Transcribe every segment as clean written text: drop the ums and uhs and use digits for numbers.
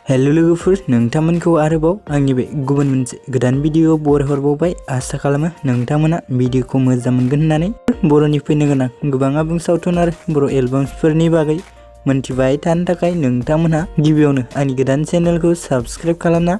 Hello लोगोफोर, नोंथांमोनखौ आरोबाव आंनि बे गुबुन मोनसे गोदान भिडियो बरायहरबावबाय। आसा खालामो नोंथांमोना भिडियोखौ मोजां मोनगोन होननानै। बर'नि फैनो गोनां गोबां आबुं सावथुन आरो बर' एलबामफोरनि बागै मोनथिबाय थानो थाखाय नोंथांमोनहा गिबियावनो आंनि गोदान चेनेलखौ साबस्क्राइब खालामना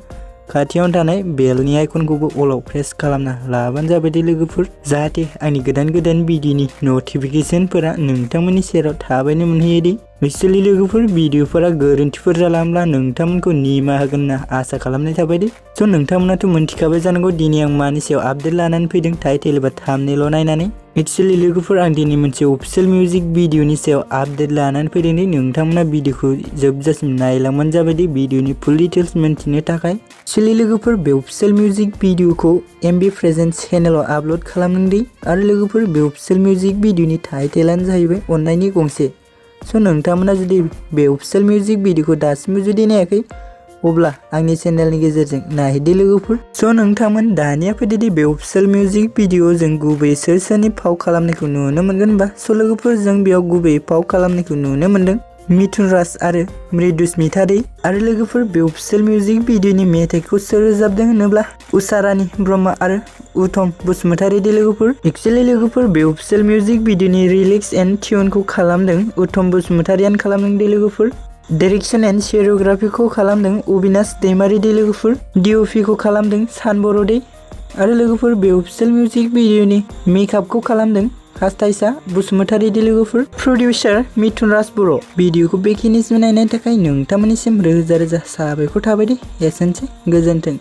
खाथियावनो थानाय बेलनि आइकनखौबो अलाव प्रेस खालामना लाबानो जाबाय दे लोगोफोर, जाहाथे आंनि गोदान भिडियोनि नटिफिकेशनफोरा नोंथांमोननि सेराव थाबैनो मोनहैयोदि। एक्चुअली लोगोफोर, भिडियोफोरा गोरोन्थिफोर जालांब्ला नोंथांमोनखौ निमाहा होगोन होनना आसा खालामनाय थाबाय दे। स' नोंथांमोनाथ' मोनथिखाबाय जानांगौ दिनै आं मानि सायाव आपडेट लानानै फैदों, टाइटेल एबा थाम्बनेल नायनानै। एक्चुअली लोगोफोर, आं दिनै मोनसे अफिशियेल मिउजिक भिडियोनि सायाव आपडेट लानानै फैदों दि नोंथांमोना भिडियोखौ जोबजासिम नायलांबानो जाबाय दि भिडियोनि फुल डिटेल्स मिन्थिनो थाखाय। एक्चुअली लोगोफोर, बे अफिशियेल मिउजिक भिडियोखौ एमबी प्रेजेन्ट चेनेलाव आपल'ड खालामदों दि, आरो लोगोफोर बे अफिशियेल मिउजिक भिडियोनि टाइटेलानो जाहैबाय अननायनि गंसे। स' नोंथांमोना जुदि बे अफिशियेल मिउजिक भिडियोखौ दासिमबो जुदि नायाखै, अब्ला आंनि चेनेलनि गेजेरजों नायहैदो लोगोफोर। स' नोंथांमोन दानिया फैदोदि बे अफिशियेल मिउजिक भिडियोआव जों गुबैयै सोरनि फाव खालामनायखौ नुनो मोनगोन होनबा। स' लोगोफोर, जों बेयाव गुबैयै फाव खालामनायखौ नुनो मोनदों मिथुन राज आरो मृदुस मिथादै। आरो लोगोफोर, बे अफिशियेल मिउजिक भिडियोनि मेथाइखौ सोर रोजाबदों होनोब्ला उषारानी ब्रह्म आरो उत्तम बसुमतारी दे लोगोफोर। एक्चुअली लोगोफोर, बे अफिशियेल मिउजिक भिडियोनि रिलिक्स एन्ड टिउनखौ खालामदों उत्तम बसुमतारीयानो खालामदों दे लोगोफोर। डाइरेक्शन एन्ड सिनेमेट'ग्राफिखौ खालामदों अबिनाश दैमारी दे लोगोफोर। डिअपिखौ खालामदों सान बर' दे। आरो लोगोफोर, बे अफिशियेल मिउजिक भिडियोनि मेकआपखौ खालामदों हास्थायसा बसुमतारी दे लोगोफोर। प्रडिउसार मिथुन राज बर'। भिडियोखौ बेखिनिसिम नायनायनि थाखाय नोंथांमोननिसिम रोजा रोजा साबायखर थाबाय दे। एसेनोसै, गोजोन्थों।